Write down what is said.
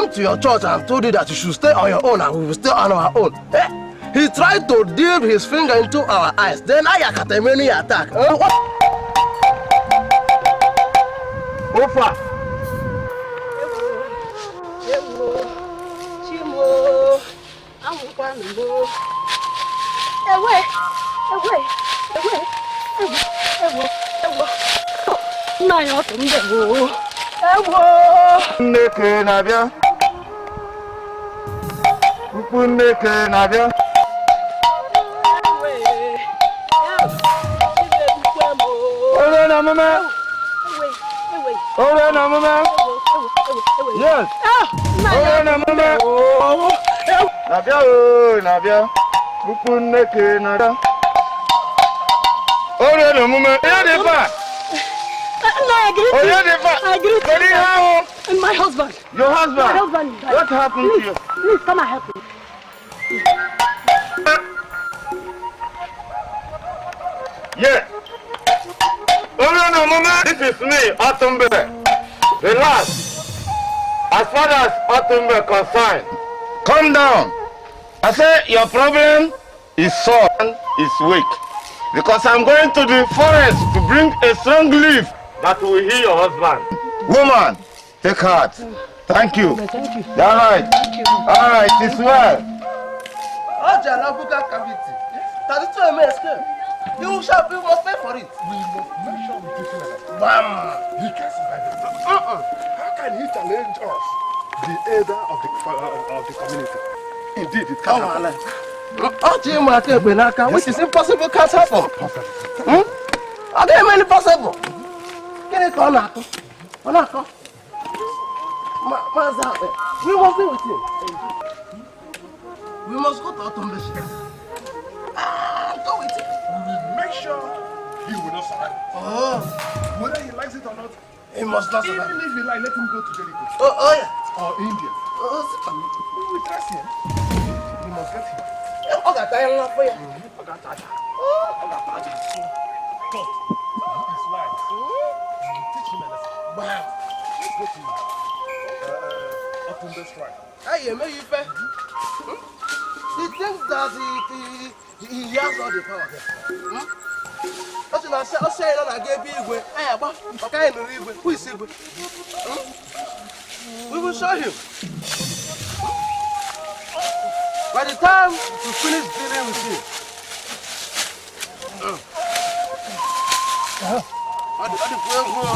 came to your church and told you that you should stay on your own and we will stay on our own. Eh? He tried to dip his finger into our eyes. Then Ayakatemeni attack. Eh? What? Ofa. Chimo, anwụkwanụ. Ewe, ewe, ewe, ewe, ewo, ewo. Nna ya ọtụ ndị ewo. Ewo. Nneke na-abịa. Mkpu nneke na-abịa. Ewe. Chimebukwe m o. Ore na omume. Ewe, ewe, Ore na omume. ewo, ewo, ewo, ewe. Yes. Ah, nna ya Ore na omume. ewo. Na-abịa o na-abịa. Mkpu nneke na-abịa. Ore na omume. Onye dị fa? Nna ya greet Onye you. dị fa? I greet Kedu ihe ahụ? My husband. Your husband. My husband is dying. What happened to you? Please come and help me. Yeah. Ore na omume. This is me, Otumbe. Relax. As far as Otumbe concerned, calm down. I say your problem is solved, is weak. Because I'm going to the forest to bring a strong leaf that will heal your husband. Woman, take heart. Thank you. Thank you. All right. Thank you. All right, it's well. Ojala buccal cavity. 32 may escape. You must pay for it. We must make sure we take him alive. Bam! He can't survive it. How can he challenge us, the elder of the community? Indeed, it can't happen. Ọ ji ịma aka ekpe n'aka, which is impossible, can't happen. Possible. Ọ gaghị eme possible. Gịnị ka ọ na-akọ? Ọ na-akọ. Maazị Akpe, we must deal with him. We must go to Otumbeshi. Ah, go with him. We will make sure he will not survive. Oh, Whether he likes it or not, he must not survive. Even if he like, let him go to Jericho Oh yeah. or India. Oh, sit. We will trace him. We must get him. Ọ ga-ata ya n'afọ ya. Ọ ga-ata aja. Ọ ga-ata aja. But he is wise. We will teach him a lesson. Gbam. Let's go to Otumbe shrine. Anyị eme ya ife. He thinks that he has all the power. Hmm? Ọ sị na ọ sị anyị na na-aga ebe igwe, anyị agba maka anyị nụrụ igwe, who is igwe? Hmm? We will show him. By the time we finish dealing with him, ọ dịkwa egwu o.